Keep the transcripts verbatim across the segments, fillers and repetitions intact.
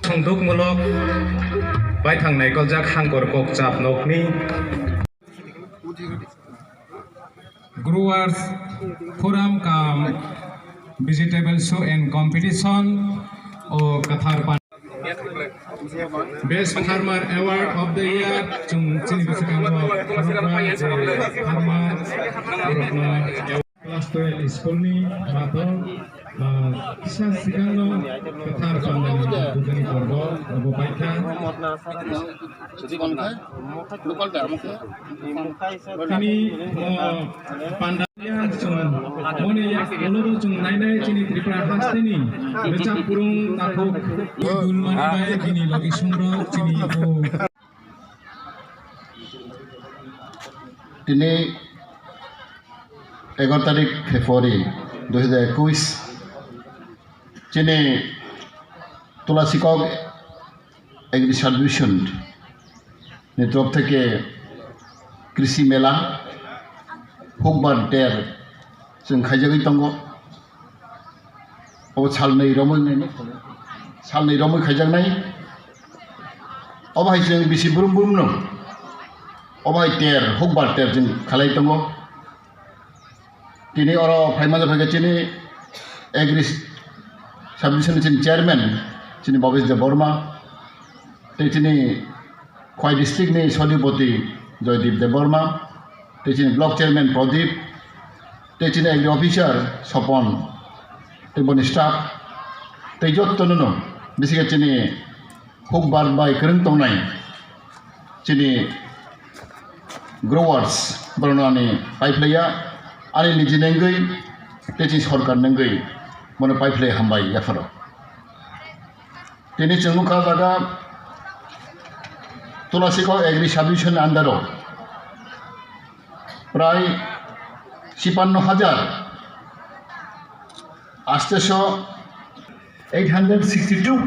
Songdukmulok baithang naikoljak hangkor kokchap nokni Growers Forum cum Vegetable Show and Competition o kwthar pan- Best Farmer Award of the Year, chwng chini bwswkango khoroknwi je farmer borokno award. Class twelve school ni mato, ah, kisa sikangno kwthar pandani bujani porbo obo paikha. Tini, ah, panda Moni yak ulo chwng nainai chini Tripura hasteni rwchap kwrwng takhuk Idul Mani bai bini logisong rok chini o. Tini egaroh tarik February dui hajar ekush chini Tulasikok Agri Sub Division ni তরফ থেকে কৃষি মেলা Hukbar ter chwng khaijagwi tongo. Obo salnwi romwi, salnwi romwi khaijaknai. Obo hai chwng bisi brum brum no. Obo hai ter, Hukbar ter chwng khalai tongo. Tini oro phaima japhai khe chini Agri Sub Division ni chini chairman, chini Bhabesh Debbarma, tei chini Khowai district ni Sodipoti Joydeep Debbarma, tei chini block chairman Pradip, tei chini agri officer Sopon, tei boni staff, tei jotto no no, bisi khe chini Hukbar bai kwrwng tongnai chini growers, borokno ani paiphlaiya, ani niji nengwi tei chini sorkar nengwi bono paiphlai hambai yapharo. Tini chwng nukha o jaga Tulasikok Agri Sub Division ni under o prai chipanno hajar asteso eight hundred sixty-two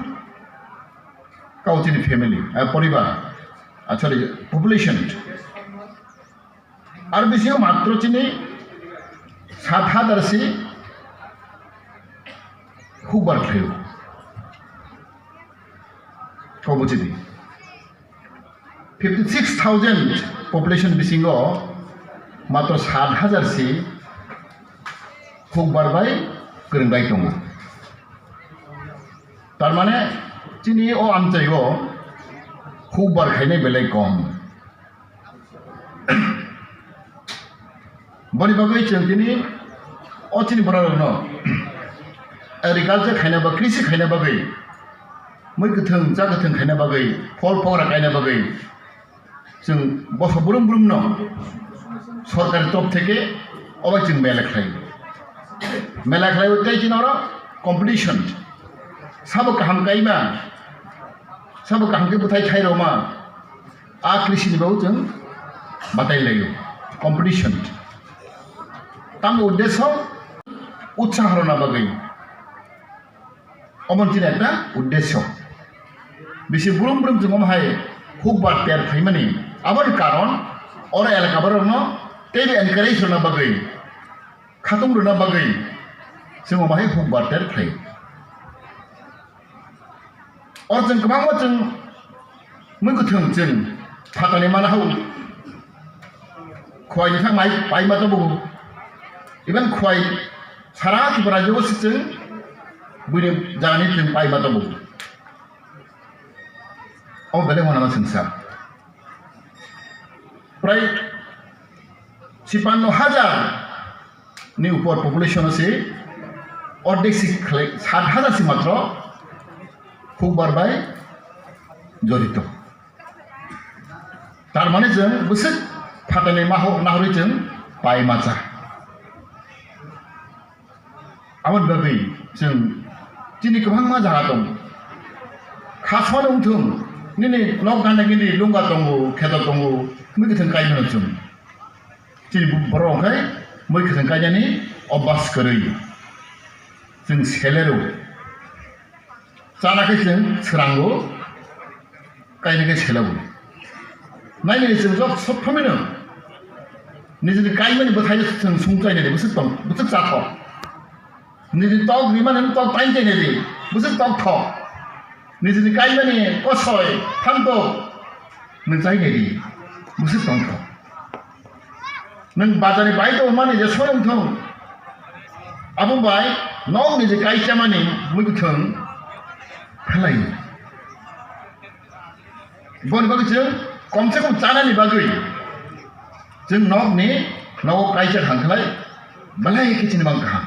Kau chini family, ah, poribar, ah, sorry, population. Ar bisingo matro chini sat hajar si Hukbar khlaio. Kau buchidi. Fifty six thousand population bisingo matro sat hajar si Hukbar bai kwrwng bai tongo. Tar mane chini o amchaio Hukbar khainai belai kom. Boni bagwi chwng tini o chini bororokno agriculture khaina ba, krisi khaina bagwi, mui kwthwng, cha kwthwng khaina bagwi, phol pokra kaina bagwi, chwng boso brum brum no sorkar ni top theke obai chwng mela khlai. Mela khlai tei chini oro competition. Sabo kaham kaima, sabo kaham khe bwthai thai roma. A krisi ni bagwi chwng batai laio. Competition. Tamo uddesho utsaho rwna bagwi. Omo chini ekta uddesho. Bisi brum brum chwng omo hai Hukbar ter phaimani. Aboni karon oro elaka borokno teibo encourage rwna bagwi, khatung rwna bagwi chwng omo hai Hukbar ter khlai. Oro chwng kwbangma chwng mui kwthwng chwng phatani mana hao. Khowai ni thang mai pai ma tongo. Even Khowai sara Tripura rajyo o si chwng buini jani chwng pai ma tongo. O belai wana ma chwngsa. Prai chipanno hajar ni upor population o se ordek si khlai, sat hajar si matro Hukbar bai jorito. Tar mane chwng bwswk phatani maho nahorwi chwng pai macha. Aboni bagwi chwng chini kwbangma jaga tongo. Khasmano wngthung, nini nok gana gini lungga tongo, kheto tongo, mui kwthwng kaimano chwng. Chini borok hwnkhe mui kwthwng kainani obas kwrwi. Chwng selero. Chana khe chwng swrango, kaina khe selago. Nainani chwng joto sob phamino Nijini kaimani bwthai chwng sungchainai di, bwswk tong, bwswk chathok. Nijini tok rimani tok tainchainai di, bwswk tokthok. Nijini kaimani kosoi, phantok, nwng chainai di, bwswk tongthok. Nwng bazarni bai tongmani je soi wngthung, abo bai nokni je kaichamani muikwthwng phalai. Boni bagwi chwng komse kom chanani bagwi chwng nokni nogo kaisa thangkhlai belai khe chini mang kaham.